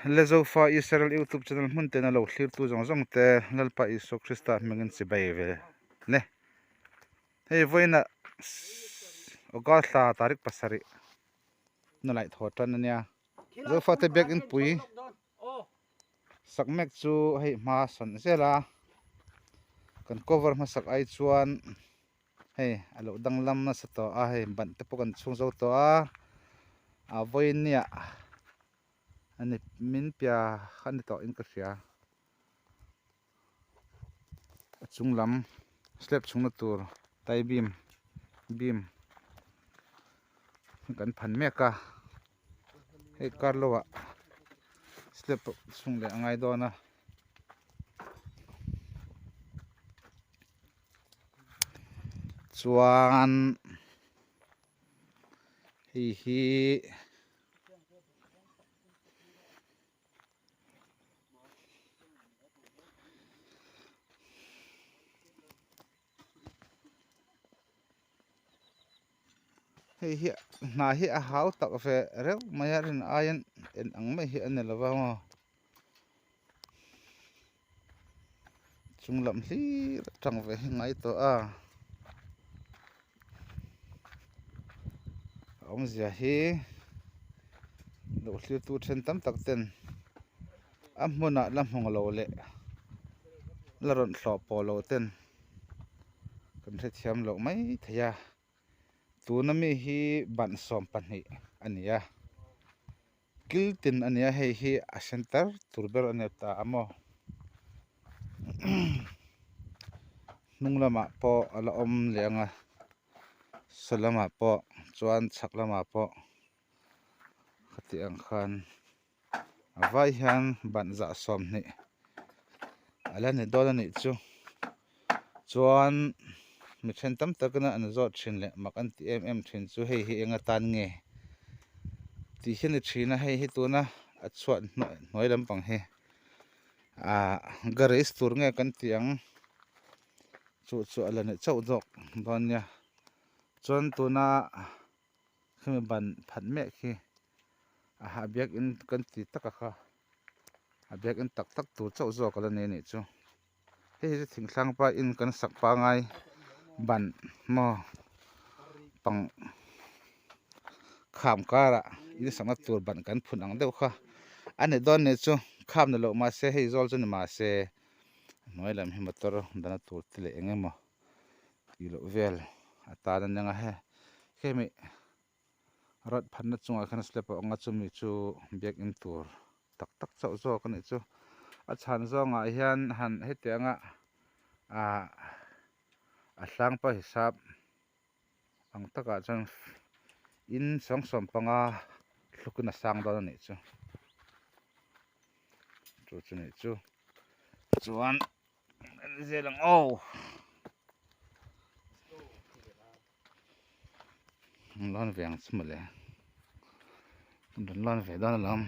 Lezofa Israel YouTube channel hmun tena lo thlirtu zawng zawng te Lalpa Isua Krista hmingin chibai ve ne. Hei vawiinah August thla tarik pasarih na laih thaw tan ania. Zofa te biak inpui sak mek chu hei hma sawn zel a kan cover hmasak ai chuan hei a lo danglam nasa tawh a hei ban te pawh kan chhung zo tawh a a vawinia ani min pia a ni tawh in ka hria a chung lam slab chhungna tur tie beam beam kan phan mek a hei kar lo ah step pawh chhung leh a ngai dawn a chuan hei hi Hei hi hna hi a hau tak ve reuh mai a rin aiin en ang mai hi a ni lo va maw chung lam hlir atang ve hi ngai tawh a a awmzia hi lo thlir tu then tam tak ten a hmunah la hmu lo leh la rawn hlawh pawh lo ten. Kan hrethiam loh mai thei a tuna mi hi ban 12 a ni a kil tin a ni a hei hi a center tur ber a ni ta a maw hnung lamah pawh a la awm leh ang a saw lamah pawh chuan chhak lamah pawh khati ang khan. A vai hian ban zah 20 a la ni dawn a nih chu chuan mi then tam takin an zawt thin leh mak an ti em em thin chu hei hi eng atan nge tih hi a ni thin a hei hi tuna a chhuat hnuai lampang hi ah garage tur nge kan tih ang chu chu a la ni chauh zawk dawn nia chuan tuna khami ban phat mek hi a ha biakin kan ti tak a kha a biakin tak tak tur chauh zawk a la ni anih chu hei hi chu thingtlang pa in kan sak pangai ban maw pang kham karah in sakna tur ban kan phun ang deuh kha a ni dawn anih chu kham ni loh mahse hei zawl chu ni mahse a hnuai lam hi motor dana tur te leh eng emaw tih loh vel a tan a nia he hemi rat phatna chungah khan slab a awm a chumi chu biakin tur tak tak chauh zawk a nih chu a chhan zawngah hian han hetianga ah a hlang pa hisap ang takah chuan in 75 hlukin a sang dawn a nih chu chu chu nih chu chuan. Zel ang aw Lan ve ang chu mawle Rawn lan ve dawn alawm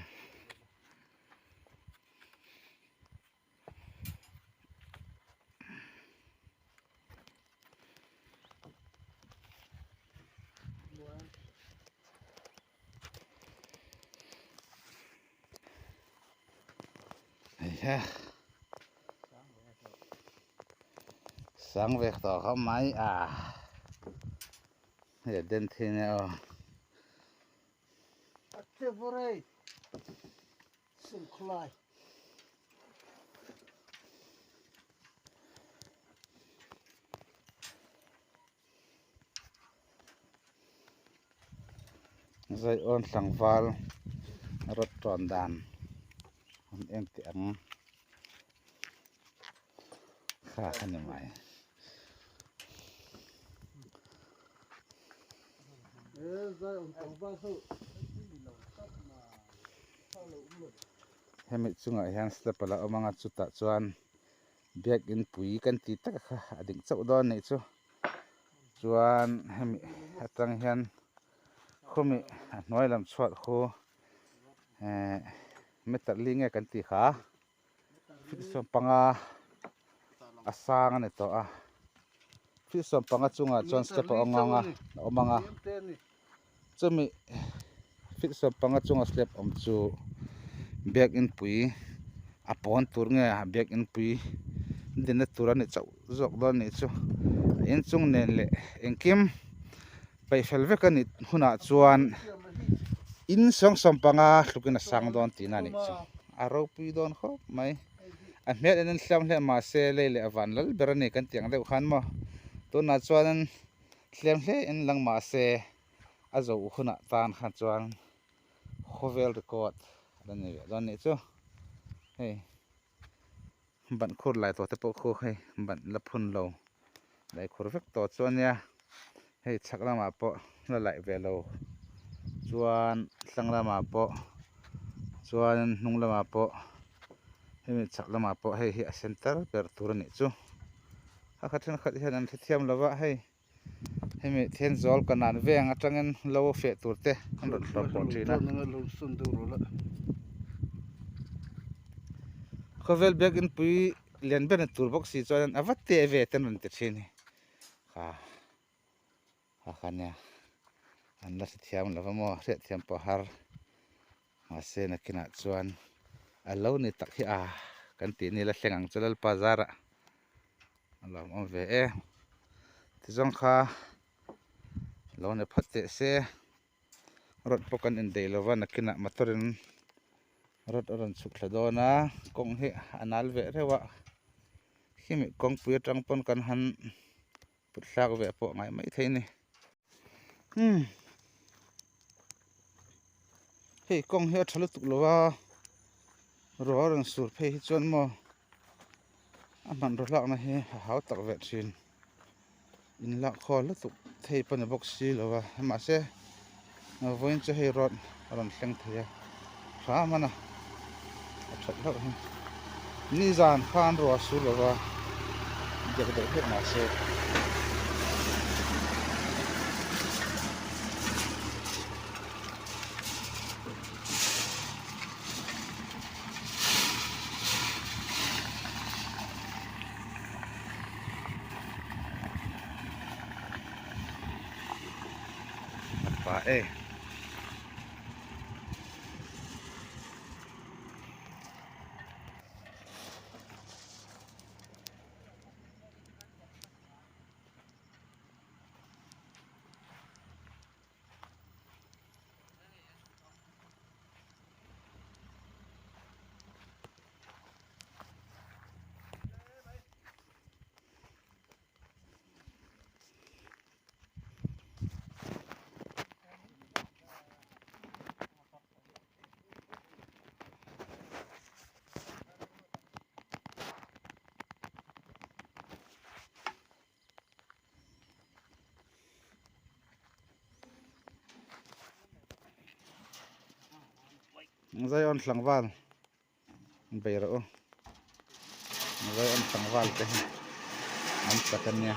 Heiha Sáng ve tawh khawp mai a hei a den thin e aw. Zaiawn tlangval rawt tawn dan an en teh ang kha a ni mai. Hemi chungah hian step a la awm ang a chutah chuan biakin pui kan ti tak kha a ding chauh dawn a nih chu. Chuan hemi atang hian khawmi a hnuai lam chhuat khu ehh meter li nge kan tih kha feet 15 a sang a ni tawh a feet 15 chungah chuan step a awm ang a a awm ang a chumi feet 15 chunga step awm chu. Biakin pui a pawn tur nge biakin pui dinna tur a ni chauh zawk dawn a nih chu a inchung nen leh engkim peih fel vek a nih hunah chuan in sawng sawm panga hlukin a sang dawn tihna a nih chu a ropui dawn khawp mai a hmel en an hliam hle mahse lei leh a van lal ber a ni kan tih ang deuh khan maw tunah chuan hliam hle in lang mahse a zo hunah tan khan chuan. Khawvel record a la nei leh dawn anih chu hei ban khur lai tawh te pawh khu hei ban la phun lo laih khur vek tawh chu ania hei chhak lamah pawh la laih ve lo chuan thlang lamah pawh chuan hnung lamah pawh hemi chhak lamah pawh hei hi a center ber tur anih chu a khat thenkhat hian an hrethiam lo va hei. Hemi Thenzawl kanan veng atangin lo feh tur te an rawn hlawm pawh thin a. Khawvel biakin pui lian ber ni tur bawk si chuan a va teh ve te an rawn ti thin hi kha kha kha nia an la hrethiam lo va maw hriatthiam pawh har mahse nakinah chuan a lo ni tak hi a kan tih ni la thleng ang chu Lalpa zarah. A lo awm ve e tizawng kha lo ni phawt teh se rod pawh kan indaih lo va nakinah motor in rod a rawn chhuk thla dawn a kawng hi a nal ve reuh a khimi kawngpui atang pawn kan han put hlak ve pawh ngai maithei a ni umm hei kawng hi a tha lutuk lo a ruah a rawn sur phei hi chuan maw a hmanraw hlakna hi a hau tak ve thin in lak khawl lutuk thei pawh ni bawk si lo a mahse vawiin chu hei road a rawn thleng thei a hram a na a that hlauh hi nizan khan ruah a sur lo va deuh deuh hlek mahse. Pa e. Zion tlangval bei rawh u Zion tlangval te hi an chak ania.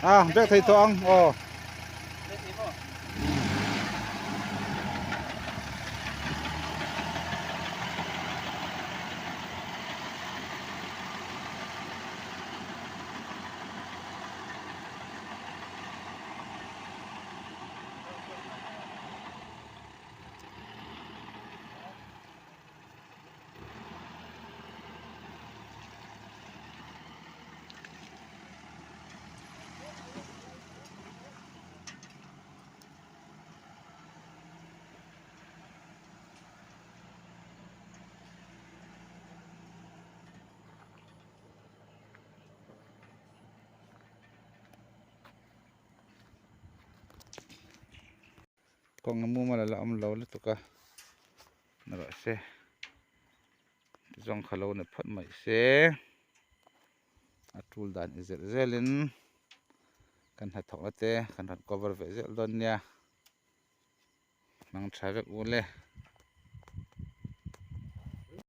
A bek thei tawh ang aw. Kawng a mumal a la awm lo lutuk a ni rawh se tizawng kha lo ni phawt mai se a tul dan i zir zelin kan hnathawkna te kan rawn cover ve zel dawn nia hmang tha vek ule.